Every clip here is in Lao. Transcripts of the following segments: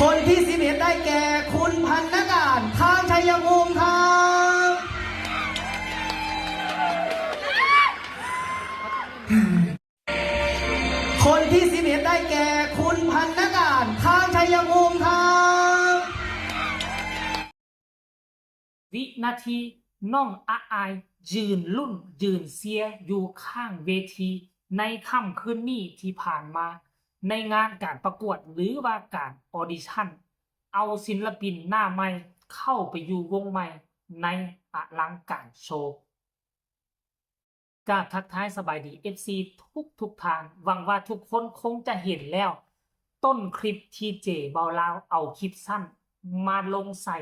คนที่สิบเอ็ดได้แก่คุณพันธการ ทางชัยภูมิครับ คนที่สิบเอ็ดได้แก่คุณพันธการ ทางชัยภูมิครับ ວິນາທີນ້ອງອະອາຍຢືນລຸ້ນຢືນເຊຍຢູ່ຂ້າງເວທີໃນຄ່ຳຄືນນີ້ທີ່ຜ່ານມາ ໃນງານການປະກວດ ຫຼືວ່າການອອດິຊັນ ເອົາສິນລະປິນໜ້າໃໝ່ເຂົ້າໄປຢູ່ວົງໃໝ່ໃນອະລັງການໂຊ. ກາບທັກທາຍສະບາຍດີເອັຟຊີທຸກໆທ່ານ, ຫວັງວ່າທຸກຄົນຄົງຈະເຫັນແລ້ວ ຕົ້ນຄລິບທີ່ເຈເບົາລາວເອົາຄລິບສັ້ນມາລົງໃສ່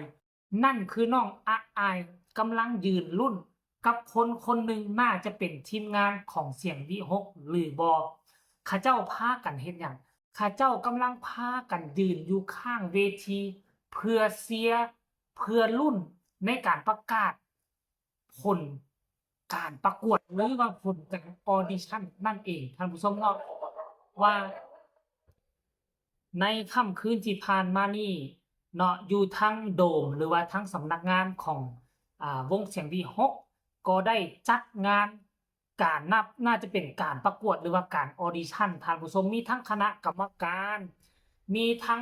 ນັ້ນຄືນ້ອງອະອາຍກຳລັງຢືນລຸ້ນກັບຄົນຄົນໜຶ່ງ ໜ້າຈະເປັນທີມງານຂອງສຽງວິຫົກຫຼືບໍ່? ເຂົາເຈົ້າພາກັນເຮັດຫຍັງ? ເຂົາເຈົ້າກຳລັງພາກັນຢືນຢູ່ຂ້າງເວທີ ເພື່ອເຊຍ ເພື່ອລຸ້ນໃນການປະກາດ ຜົນການປະກວດ ຫຼືວ່າຜົນການອອດິຊັນນັ້ນເອງ ທ່ານຜູ້ຊົມເນາະ ວ່າໃນຄ່ຳຄືນທີ່ຜ່ານມານີ້ເນາະ ຢູ່ທາງໂດມ ຫຼືວ່າທາງສຳນັກງານຂອງ ອາ ວົງສຽງວິຫົກ ກໍໄດ້ຈັດງານ ການນັບ ໜ້າຈະເປັນການປະກວດ ຫຼືວ່າການອອດິຊັນ ທ່ານຜູ້ຊົມ, ມີທັງຄະນະກຳມະການ ມີທັງ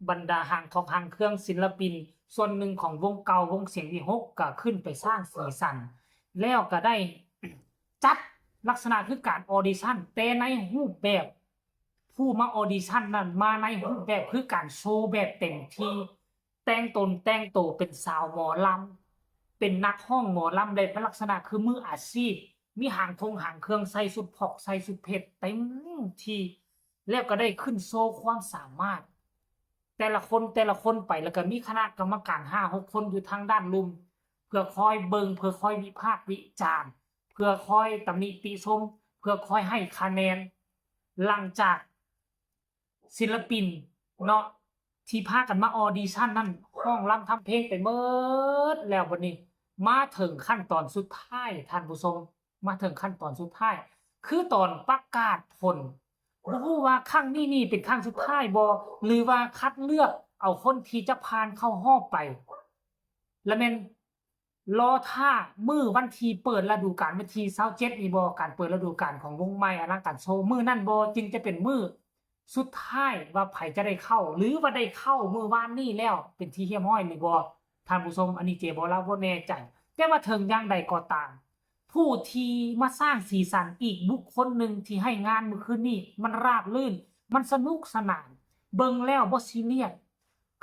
ບັນດາຫາງຂອງຫາງເຄື່ອງສິນລະປິນ ສ່ວນໜຶ່ງຂອງວົງເກົ່າ ວົງສຽງວິຫົກ ກໍຂຶ້ນໄປສ້າງສີສັນ ແລ້ວກໍໄດ້ຈັດລັກສະນະຄືການອອດິຊັນ ແຕ່ໃນຮູບແບບຜູ້ມາອອດິຊັນນັ້ນ ມາໃນຮູບແບບຄືການໂຊແບບເຕັມທີ່ ແຕ່ງຕົນແຕ່ງໂຕເປັນສາວໝໍລຳ ເປັນນັກຮ້ອງໝໍລຳ ແລະ ເປັນລັກສະນະຄືມືອາຊີບ ມີຫາງຄົງຫາງເຄື່ອງ ໃສ່ຊຸດຟອກ ໃສ່ຊຸດເພັດເຕັມທີ່ ແລ້ວກໍໄດ້ຂຶ້ນໂຊຄວາມສາມາດ ແຕ່ລະຄົນ ແຕ່ລະຄົນໄປ ແລ້ວກໍມີຄະນະກຳມະການຫ້າຫົກຄົນຢູ່ທາງດ້ານລຸ່ມ ເພື່ອຄອຍເບິ່ງ ເພື່ອຄອຍວິພາກວິຈານ ເພື່ອຄອຍຕຳໜິຕິຊົມ ເພື່ອຄອຍໃຫ້ຄະແນນ ຫຼັງຈາກ ສິນລະປິນເນາະ ທີ່ພາກັນມາອອດິຊັນນັ້ນ ຮ້ອງລຳທຳເພງໄປເໝິດແລ້ວ ບັດນີ້ມາເຖິງຂັ້ນຕອນສຸດທ້າຍ ທ່ານຜູ້ຊົມ ມາເຖິງຂັ້ນຕອນສຸດທ້າຍ ຄືຕອນປະກາດຜົນ ບໍ່ຮູ້ວ່າຄັ້ງນີ້ນີ້ເປັນຄັ້ງສຸດທ້າຍບໍ່ ຫຼືວ່າຄັດເລືອກເອົາຄົນທີ່ຈະຜ່ານເຂົ້າຮອບໄປ ລະແມ່ນ ລໍຖ້າມື້ວັນທີເປີດລະດູການ ວັນທີຊາວເຈັດນີ້ບໍ່ ການເປີດລະດູການຂອງວົງໃໝ່ອະລັງການໂຊ ມື້ນັ້ນບໍ່ ຈຶ່ງຈະເປັນມື້ສຸດທ້າຍວ່າໃຜຈະໄດ້ເຂົ້າ ຫຼືວ່າໄດ້ເຂົ້າມື້ວານນີ້ແລ້ວເປັນທີ່ຮຽບຮ້ອຍຫຼືບໍ່ ທ່ານຜູ້ຊົມ ອັນນີ້ເຈບໍ່ລາວບໍ່ແນ່ໃຈ ແຕ່ວ່າເຖິງຢ່າງໃດກໍຕາມ ຜູ້ທີ່ມາສ້າງສີສັນອີກບຸກຄົນໜຶ່ງທີ່ໃຫ້ງານມື້ຄືນນີ້ ມັນລາບລື່ນ ມັນສະໜຸກສະໜານ ເບິ່ງແລ້ວບໍ່ຊີຣຽສ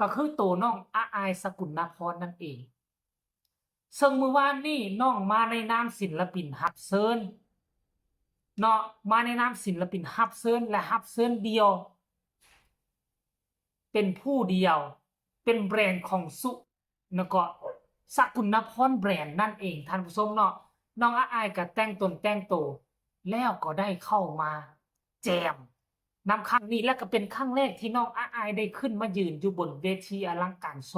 ກໍຄືໂຕນ້ອງອາອາຍ ສະກຸນນະພອນນັ້ນເອງ. ເຊິ່ງມື້ວານນີ້ນ້ອງມາໃນນາມສິນລະປິນຮັບເຊີນເນາະ ມາໃນນາມສິນລະປິນຮັບເຊີນ ແລະ ຮັບເຊີນດ່ຽວ ເປັນຜູ້ດຽວ ເປັນແບຣນຂອງສຸ ແລ້ວກໍສະກຸນນະພອນແບຣນນັ້ນເອງ ທ່ານຜູ້ຊົມເນາະ. ນ້ອງອາອາຍກໍແຕ່ງຕົນແຕ່ງໂຕ ແລ້ວກໍໄດ້ເຂົ້າມາ ແຈມນຳຄັ້ງນີ້ ແລະ ກໍເປັນຄັ້ງແລກທີ່ນ້ອງອາອາຍໄດ້ຂຶ້ນມາຢືນຢູ່ບົນເວທີອະລັງການໂຊ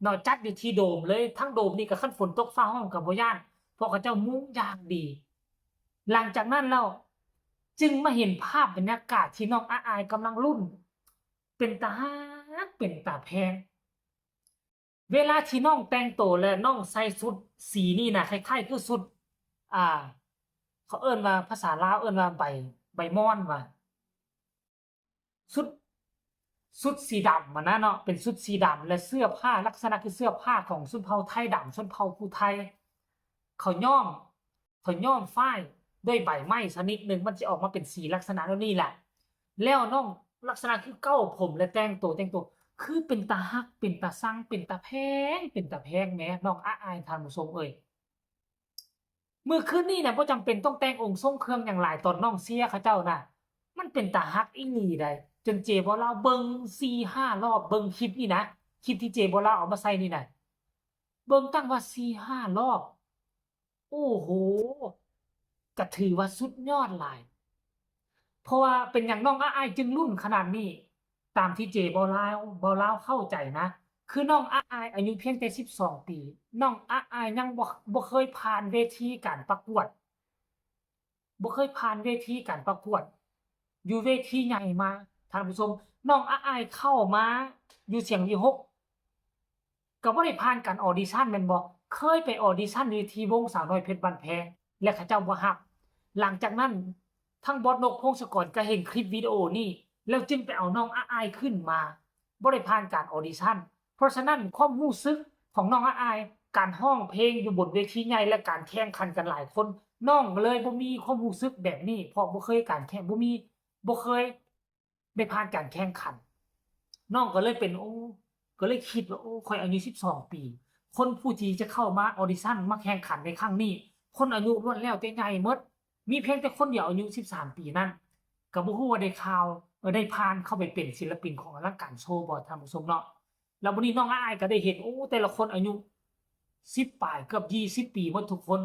ເນາະ ຈັດຢູ່ທີ່ໂດມເລີຍ ທັງໂດມນີ້ກໍຄັນຝົນຕົກຟ້າຮ້ອງກໍບໍ່ຢ້ານ ເພາະເຂົາເຈົ້າມຸງຢ່າງດີ. ຫຼັງຈາກນັ້ນແລ້ວ ຈຶ່ງມາເຫັນພາບບັນຍາກາດທີ່ນ້ອງອາອາຍກຳລັງລຸ້ນ ເປັນຕາຮັກ ເປັນຕາແພງ. ເວລາທີ່ນ້ອງແຕ່ງໂຕ ແລະ ນ້ອງໃສ່ຊຸດສີນີ້ນະ ຄ້າຍໆຄືຊຸດ ອ່າ ເຂົາເອີ້ນວ່າ ພາສາລາວເອີ້ນວ່າໃບ ໃບມ່ອນວ່າ ຊຸດ ຊຸດສີດຳຫັ້ນນະເນາະ ເປັນຊຸດສີດຳ ແລະ ເສື້ອຜ້າ ລັກສະນະຄືເສື້ອຜ້າຂອງຊົນເຜົ່າໄທດຳ ຊົນເຜົ່າຜູ້ໄທ ເຂົາຍ້ອມ ເຂົາຍ້ອມຝ້າຍດ້ວຍໃບໄມ້ຊະນິດໜຶ່ງ ມັນຊິອອກມາເປັນສີລັກສະນະແນວນີ້ແຫຼະ ແລ້ວນ້ອງລັກສະນະຄືເກົ້າຜົມ ແລະ ແຕ່ງໂຕ ແຕ່ງໂຕ ຄືເປັນຕາຮັກ ເປັນຕາຊັງ ເປັນຕາແພງ ເປັນຕາແພງແໝ ນ້ອງອາອາຍ ທ່ານຜູ້ຊົມເອີຍ. ມື້ຄືນນີ້ນະ ບໍ່ຈຳເປັນຕ້ອງແຕ່ງອົງຊົງເຄື່ອງຫຍັງຫຼາຍ ຕອນນ້ອງເຊຍເຂົາເຈົ້ານະ ມັນເປັນຕາຮັກອີ່ຫຼີໃດ໋ ຈົນເຈບໍ່ລາວເບິ່ງສີ່ຫ້າລອບ ເບິ່ງຄລິບນີ້ນະ ຄລິບທີ່ເຈບໍ່ລາວເອົາມາໃສ່ນີ້ນະ ເບິ່ງຕັ້ງວ່າສີ່ຫ້າລອບ ໂອ້ໂຫ ກະຖືວ່າສຸດຍອດຫຼາຍ ເພາະວ່າເປັນຫຍັງນ້ອງອາອາຍຈຶ່ງລຸ້ນຂະໜາດນີ້? ຕາມທີ່ເຈເບົາລາວ ເບົາລາວເຂົ້າໃຈນະ ຄືນ້ອງອາອາຍອາຍຸພຽງແຕ່ສິບສອງປີ ນ້ອງອາອາຍຍັງບໍ່ ບໍ່ເຄີຍຜ່ານເວທີການປະກວດ ບໍ່ເຄີຍຜ່ານເວທີການປະກວດ ຢູ່ເວທີໃຫຍ່ມາ ທ່ານຜູ້ຊົມ ນ້ອງອາອາຍເຂົ້າມາຢູ່ສຽງວີຫົກ ກໍບໍ່ໄດ້ຜ່ານການອອດິຊັນແມ່ນບໍ່? ເຄີຍໄປອອດິຊັນຢູ່ທີ່ວົງສາວນ້ອຍເພັດບ້ານແພງ ແລະ ເຂົາເຈົ້າບໍ່ຮັບ. ຫຼັງຈາກນັ້ນ ທັງບອດນົກ ພົງສະກອນ ກໍເຫັນຄລິບວິດີໂອນີ້ ແລ້ວຈຶ່ງໄປເອົານ້ອງອາອາຍຂຶ້ນມາ ບໍ່ໄດ້ຜ່ານການອອດິຊັນ. ເພາະສະນັ້ນ ຄວາມຮູ້ສຶກຂອງນ້ອງອາອາຍ ການຮ້ອງເພງຢູ່ບົນເວທີໃຫຍ່ ແລະ ການແຂ່ງຂັນກັນຫຼາຍຄົນ ນ້ອງກໍເລີຍບໍ່ມີຄວາມຮູ້ສຶກແບບນີ້ ເພາະບໍ່ເຄີຍການແຂ່ງ ບໍ່ມີ ບໍ່ເຄີຍ ໄດ້ຜ່ານການແຂ່ງຂັນ. ນ້ອງກໍເລີຍເປັນ ໂອ້ ກໍເລີຍຄິດວ່າ ໂອ້ ຂ້ອຍອາຍຸສິບສອງປີ ຄົນຜູ້ທີ່ຈະເຂົ້າມາອອດິຊັນ ມາແຂ່ງຂັນໃນຄັ້ງນີ້ ຄົນອາຍຸລ້ວນແລ້ວແຕ່ໃຫຍ່ໝົດ ມີພຽງແຕ່ຄົນດຽວອາຍຸສິບສາມປີນັ້ນ ກໍບໍ່ຮູ້ວ່າໄດ້ຂ່າວ ເອີ ໄດ້ຜ່ານເຂົ້າໄປເປັນສິນລະປິນຂອງອະລັງການໂຊບໍ່ ທ່ານຜູ້ຊົມເນາະ. ແລ້ວບັດນີ້ນ້ອງອາອາຍກໍໄດ້ເຫັນ ໂອ້ ແຕ່ລະຄົນອາຍຸສິບປາຍ ເກືອບຊາວປີໝົດທຸກຄົນ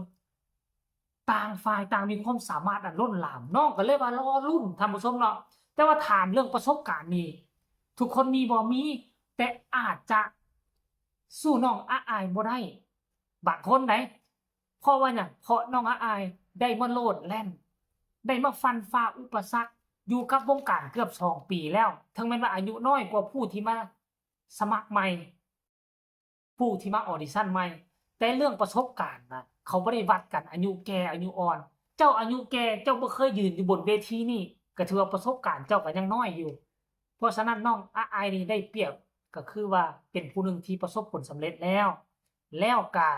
ຕ່າງຝ່າຍຕ່າງມີຄວາມສາມາດອັນລົ້ນຫຼາມ ນ້ອງກໍເລີຍວ່າລໍລຸ້ນ ທ່ານຜູ້ຊົມເນາະ. ແຕ່ວ່າຖາມເລື່ອງປະສົບການນີ້ ທຸກຄົນມີບໍ່? ມີ ແຕ່ອາດຈະສູ້ນ້ອງອາອາຍບໍ່ໄດ້ ບາງຄົນໃດ໋. ເພາະວ່າຫຍັງ? ເພາະນ້ອງອາອາຍໄດ້ມາໂລດແລ່ນ ໄດ້ມາຟັນຝ່າອຸປະສັກ ຢູ່ກັບວົງການເກືອບສອງປີແລ້ວ ເຖິງແມ່ນວ່າອາຍຸນ້ອຍກວ່າຜູ້ທີ່ມາສະໝັກໃໝ່ ຜູ້ທີ່ມາອອດິຊັນໃໝ່ ແຕ່ເລື່ອງປະສົບການນະ ເຂົາບໍ່ໄດ້ວັດກັນອາຍຸແກ່ອາຍຸອ່ອນ. ເຈົ້າອາຍຸແກ່ ເຈົ້າບໍ່ເຄີຍຢືນຢູ່ບົນເວທີນີ້ ກໍຖືວ່າປະສົບການເຈົ້າກໍຍັງນ້ອຍຢູ່. ເພາະສະນັ້ນ ນ້ອງອາອາຍນີ້ໄດ້ປຽບ ກໍຄືວ່າເປັນຜູ້ໜຶ່ງທີ່ປະສົບຜົນສຳເລັດແລ້ວ ແລ້ວກະ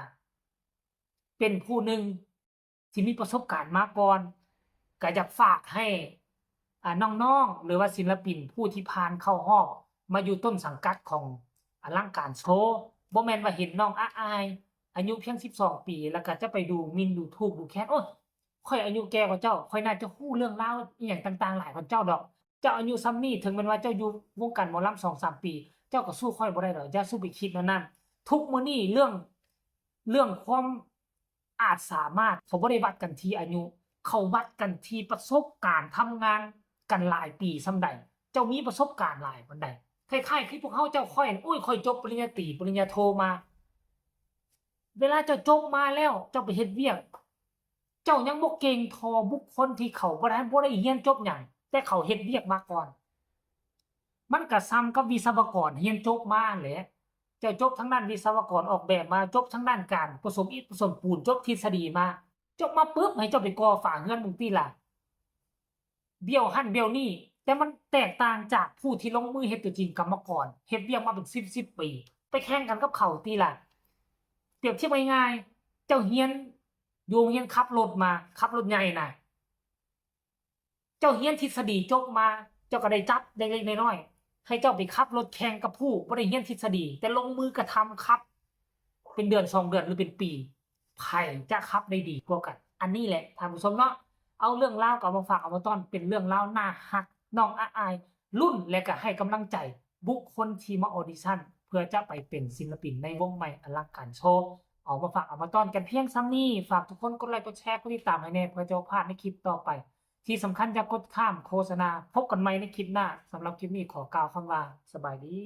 ເປັນຜູ້ໜຶ່ງ ທີ່ມີປະສົບການມາກ່ອນ ກະຢາກຝາກໃຫ້ ອາ ນ້ອງໆ ຫຼືວ່າສິນລະປິນຜູ້ທີ່ຜ່ານເຂົ້າຮອບມາຢູ່ຕົ້ນສັງກັດຂອງອະລັງການໂຊ ບໍ່ແມ່ນວ່າເຫັນນ້ອງອາອາຍອາຍຸພຽງສິບສອງປີ ແລ້ວກະຈະໄປດູໝິ່ນ ດູຖູກ ດູແຄນ ໂອ້ຍ ຂ້ອຍອາຍຸແກ່ກວ່າເຈົ້າ ຂ້ອຍໜ້າຈະຮູ້ເລື່ອງລາວອີ່ຫຍັງຕ່າງໆຫຼາຍກວ່າເຈົ້າດອກ. ເຈົ້າອາຍຸສ່ຳນີ້ ເຖິງແມ່ນວ່າເຈົ້າຢູ່ວົງການໝໍລຳສອງສາມປີ ເຈົ້າກໍສູ້ຂ້ອຍບໍ່ໄດ້ດອກ ຢ່າສູ່ໄປຄິດແນວນັ້ນ. ທຸກມື້ນີ້ເລື່ອງ ເລື່ອງຄວາມ ອາດສາມາດ ເຂົາບໍ່ໄດ້ວັດກັນທີ່ອາຍຸ ເຂົາວັດກັນທີ່ປະສົບການທຳງານກັນຫຼາຍປີສ່ຳໃດ ເຈົ້າມີປະສົບການຫຼາຍປານໃດ. ຄ້າຍໆຄືພວກເຮົາເຈົ້າຂ້ອຍ ໂອ້ຍ ຂ້ອຍຈົບປະລິນຍາຕີ ປະລິນຍາໂທມາ ເວລາເຈົ້າຈົບມາແລ້ວ ເຈົ້າໄປເຮັດວຽກ ເຈົ້າຍັງບໍ່ເກັ່ງທໍ່ບຸກຄົນທີ່ເຂົາບໍ່ໄດ້ ບໍ່ໄດ້ຮຽນຈົບຫຍັງ ແຕ່ເຂົາເຮັດວຽກມາກ່ອນ. ມັນກະສ່ຳກັບວິສະວະກອນຮຽນຈົບມາຫັ້ນແຫຼະ ເຈົ້າຈົບທາງດ້ານວິສະວະກອນອອກແບບມາ ຈົບທາງດ້ານການປະສົມອິດປະສົມປູນ ຈົບທິດສະດີມາ ຈົບມາປຶບ ໃຫ້ເຈົ້າໄປກໍ່ຝາເຮືອນເບິ່ງຕິລະ ບ້ຽວຫັ້ນບ້ຽວນີ້. ແຕ່ມັນແຕກຕ່າງຈາກຜູ້ທີ່ລົງມືເຮັດຕົວຈິງ ກຳມະກອນ ເຮັດວຽກມາເປັນສິບສິບປີ ໄປແຂ່ງກັນກັບເຂົາຕິລະ. ປຽບທຽບງ່າຍໆ ເຈົ້າຮຽນຢູ່ໂຮງຮຽນຂັບລົດມາ ຂັບລົດໃຫຍ່ນະ ເຈົ້າຮຽນທິດສະດີຈົບມາ ເຈົ້າກໍໄດ້ຈັບເລັກໆນ້ອຍໆ ໃຫ້ເຈົ້າໄປຂັບລົດແຂ່ງກັບຜູ້ບໍ່ໄດ້ຮຽນທິດສະດີ ແຕ່ລົງມືກະທຳຂັບ ເປັນເດືອນສອງເດືອນ ຫຼື ເປັນປີ ໃຜຈະຂັບໄດ້ດີກວ່າກັນ? ອັນນີ້ແຫຼະທ່ານຜູ້ຊົມເນາະ ເອົາເລື່ອງລາວກໍເອົາມາຝາກເອົາມາຕ້ອນ ເປັນເລື່ອງລາວໜ້າຮັກ ນ້ອງອາອາຍລຸ້ນ ແລະ ກະໃຫ້ກຳລັງໃຈບຸກຄົນທີ່ມາອອດິຊັນ ເພື່ອຈະໄປເປັນສິນລະປິນໃນວົງໃໝ່ອະລັງການໂຊ. ເອົາມາຝາກເອົາມາຕ້ອນກັນພຽງສ່ຳນີ້ ຝາກທຸກຄົນກົດໄລກົດແຊ ກົດຕິດຕາມໃຫ້ແດ່ ເພື່ອຈະບໍ່ພາດໃນຄລິບຕໍ່ໄປ. ທີ່ສຳຄັນຢ່າກົດຂ້າມໂຄສະນາ. ພົບກັນໃໝ່ໃນຄລິບໜ້າ. ສຳລັບຄລິບນີ້ຂໍກ່າວຄຳວ່າ ສະບາຍດີ.